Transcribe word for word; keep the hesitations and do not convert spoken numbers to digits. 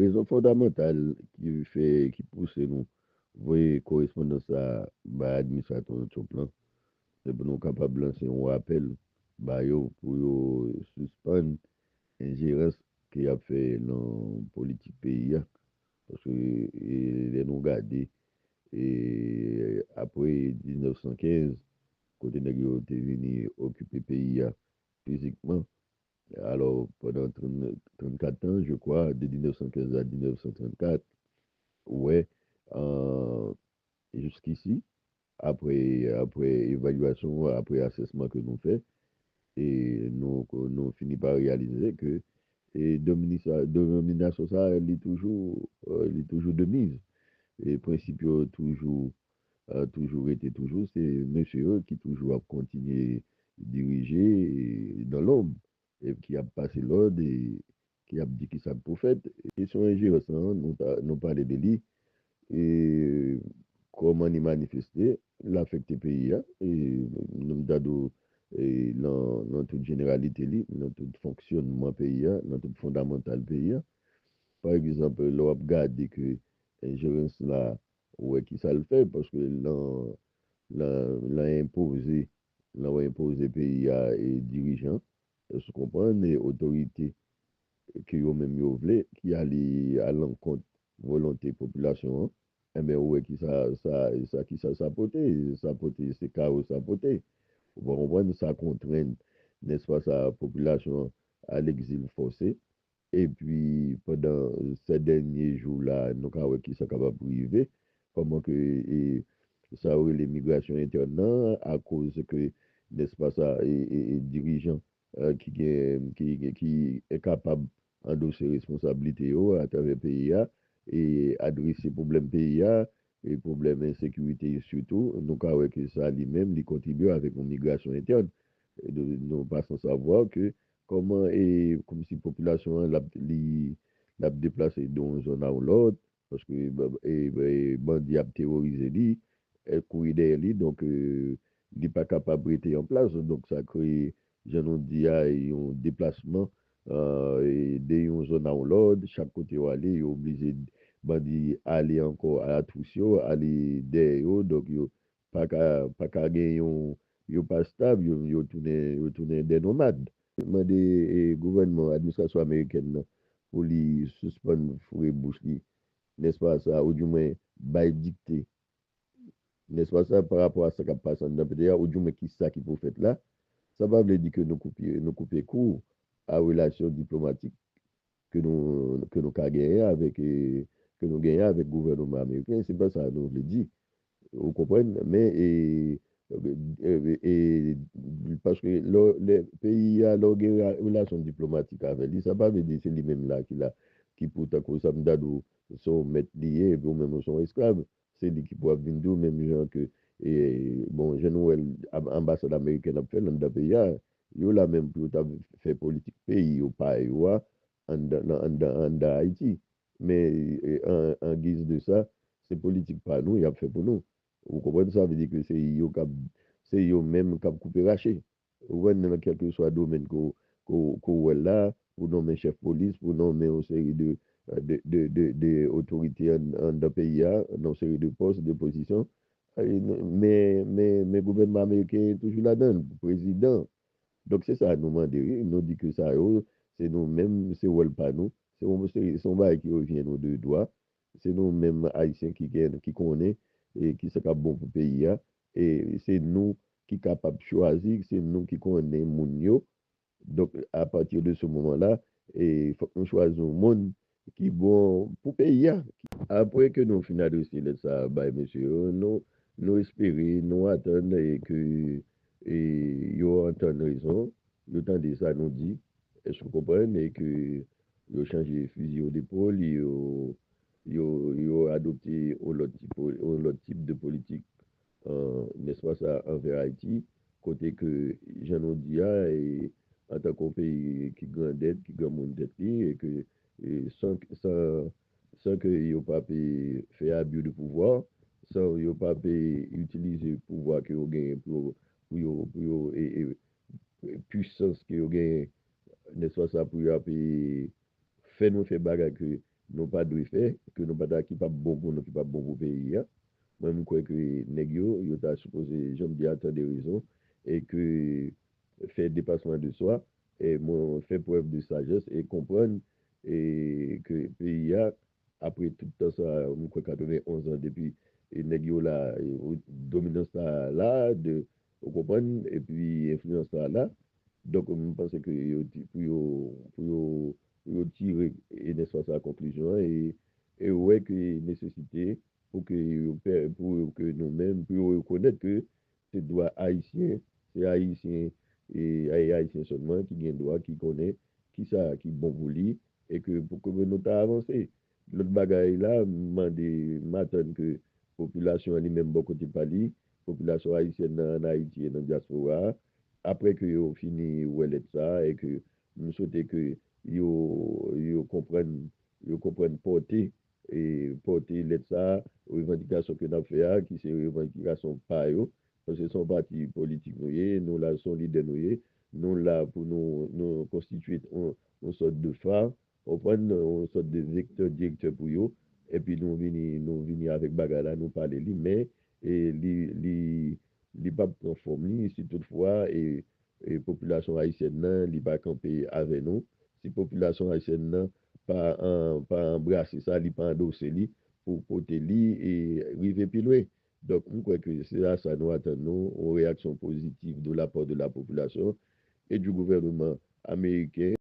Rezon fondamantal ki fè, ki pouse nou voye korespondans sa a bay administratè Trump lan, se pou nou kapab lanse yon apèl ba yo pou yo sispann enjerans ke y ap fè nan politik peyi a. Paske, e, lè nou gade, e, apre diznèf san kenz, kote nèg yo te vini okipe peyi a fizikman, alò, pandan trannkat tan, je crois, de diznèf san kenz a diznèf san trannkat, ou wè, euh, jiskisi, apre, apre evalyasyon, apre asèsman ke nou fè, e nou, nou fini pa reyalize ke, e, dominisa-, dominasyon sa a, li toujou, euh, li toujou de mise. E prensip yo toujou, euh, toujou rete toujou, se mesye yo ki toujou ap kontinye dirije, e, dans l'ombre, e ki ap pase lòd, e ki ap di ki sa k pou fèt. Kesyon enjerans lan, nou ta, nou pale de li, e kòman li manifeste, l afekte peyi a, e nou ta di w, e nan, nan tout jeneralite li, nan tout fonksyonman peyi a, nan tout fondamantal peyi a. Pa egzanp, lè w ap gade ke enjerans la, ou wè ki sa l fè, paske lan, lan, lan enpoze, lan enpoze peyi a, e dirijan, èske w konprann, e otorite ke yo menm yo vle, ki ale alankont volonte popilasyon an, enben, ou wè ki sa, sa, sa, ki sa, sa pote, sa pote, se kawo sa pote. Ou pa konprann, sa kontrenn, nèspa, sa popilasyon an a legzil fòse. Epi, pandan sè dènye jou la, nou ka wè ki sa kapab rive, kòman ke, e, sa yo rele migrasyon entèn nan, akoz ke, nèspa, sa, e, e, e dirijan, e, ki gen, ki, ki, ki enkapab andose responsablite yo atravè peyi a, e adrese pwoblèm peyi a, e pwoblèm ensekirite sitou, nou ka wè ke sa li menm, li kontribye avèk yon migrasyon entèn. E nou, nou pa san savwa ke kòman, e, kòmsi popilasyon an, l ap, li, l ap deplase de yon zòn a yon lòt, paske, e, e, bandi ap teworize li, e, kouri dèyè li, donk, e, li pa kapab rete an plas, donk sa kreye, jan nou di a, yon deplasman, e, e de yon zòn a yon lòt, chak kote yo ale, yo oblije, bandi ale ankò a la twous yo, ale dèyè yo, donk yo pa ka, pa ka gen yon, yo pa stab, yo, yo tounen, yo tounen de nomad. Mande, e, gouvènman, administrasyon amerikèn nan, pou li sispann foure bouch li, nèspa, sa, oudimwen bay dikte, nèspa, sa, pa rapò a sa k ap pase anndan peyi a, oudimwen ki sa ki pou fèt la, sa pa vle di ke nou koupe, nou koupe kou a relasyon diplomatik ke nou, ke nou ka genyen avèk, e, ke nou genyen avèk gouvènman ameriken. Se pa sa nou vle di. Ou konprann? Men, e, e, e, e, paske lè, lè peyi a, lè w gen ra-, relasyon diplomatik avè li, sa pa vle di se li menm la ki la, ki pou, tankou sa m ta di w, se yon mèt li ye, epi ou menm ou se yon esklav. Se li ki pou ap vin di w menm jan ke, e, bon, jan nou wè l, ab-, anbasad amerikèn ap fè l anndan peyi a, yo la menm pou yo ta fè politik peyi yo pa yo a, anndan, nan, anndan, anndan Ayiti. Men, e, an, an giz de sa, se politik pa nou y ap fè pou nou. Ou konprann? Sa vle di ke se yo k ap, se yo menm k ap koupe rache. Ou konprann? Nan kèlkeswa domèn ke w, ke w, ke w wè l la, pou nonmen chèf polis, pou nonmen yon seri de, de, de, de, de otorite an, anndan peyi a, nan yon seri de pòs, de pozisyon. E, men, men, men gouvènman ameriken toujou ladan l, prezidan. Donk, se sa nou mande, wi. Nou di ke sa yo, se nou menm, se wòl pa nou. Se yon, se, se yon bagay ki revyen nou de dwa. Se nou menm Ayisyen ki gen, ki konnen, e, ki sa k ap bon pou peyi a. E se nou ki kapab chwazi, se nou ki konnen moun yo. Donk, apati de se moman la, e, fòk nou chwazi yon moun ki bon pou peyi a. Apre ke nou fin adrese lèt sa a bay mesye yo, nou, nou espere, nou atann, e, ke, e, yo antann rezon, yo tande sa nou di, èske w konprann, e ke yo chanje fizi o depòl, yo, yo, yo adopte yon lòt tip, yon lòt tip de politik, e, nèspa sa, anvè Ayiti, kote ke, jan nou di a, e, antanke yon peyi ki grandèt, ki granmoun tèt li, e ke, e, san, san, san ke yo pa pe fè abi de pouvwa, san yo pa pe itilize pouvwa ke yo genyen pou yo, pou yo, pou yo, e, e, pwisans ke yo genyen, nèspa sa, pou yo ap, e, fè nou fè bagay ke nou pa dwe fè, ke nou pa ta, ki p ap bon pou nou, ki p ap bon pou peyi a. Mwen, m kwè ke nèg yo, yo ta sipoze, jan m di a, tande rezon, e ke fè depasman de swa, e mwen fè prèv de sajès e konprann e ke peyi a, apre tout tan sa, m kwè katrevenonz an depi e nèg yo la, e, dominans la la, de, ou konprann, epi enfliyans la la. Donk, m panse ke yo, pou yo, pou yo, pou yo tire, e, nèspa sa, konklizyon an, e, e wè ke nesesite pou ke yo pè-, pou ke nou menm, pou yo rekonèt ke se dwa ayisyen, se ayisyen, e, e ayisyen sèlman ki gen dwa, ki konnen kisa ki bon pou li, e ke pou ke nou ta avanse. Lòt bagay la, m mande, m atann ke popilasyon an li menm bò kote pa li, popilasyon ayisyèn nan ann Ayiti e nan dyaspora a, apre ke yo fini wè lèt sa a, e ke m swete ke yo, yo konprann, yo konprann pòte, e pòte lèt sa a, revandikasyon ke n ap fè a, ki se revandikasyon pa yo, paske se yon pati politik nou ye, nou la, se yon lidè nou ye, nou la pou nou, nou konstitye yon, yon sòt de fa, konprann, yon sòt de vektè direktè pou yo, epi nou vini, nou vini avèk bagay la, nou pale li, men, e, li, li, li p ap pran fòm li, si toutfwa, e, e popilasyon ayisyèn nan, li pa kanpe avè nou, si popilasyon ayisyèn nan pa, an, pa anbrase sa, li pa andose li, pou pote li e rive pi lwen. Donk, m kwè ke se a sa nou atann nou, yon reyaksyon pozitif de la part de la population et du gouvernement américain.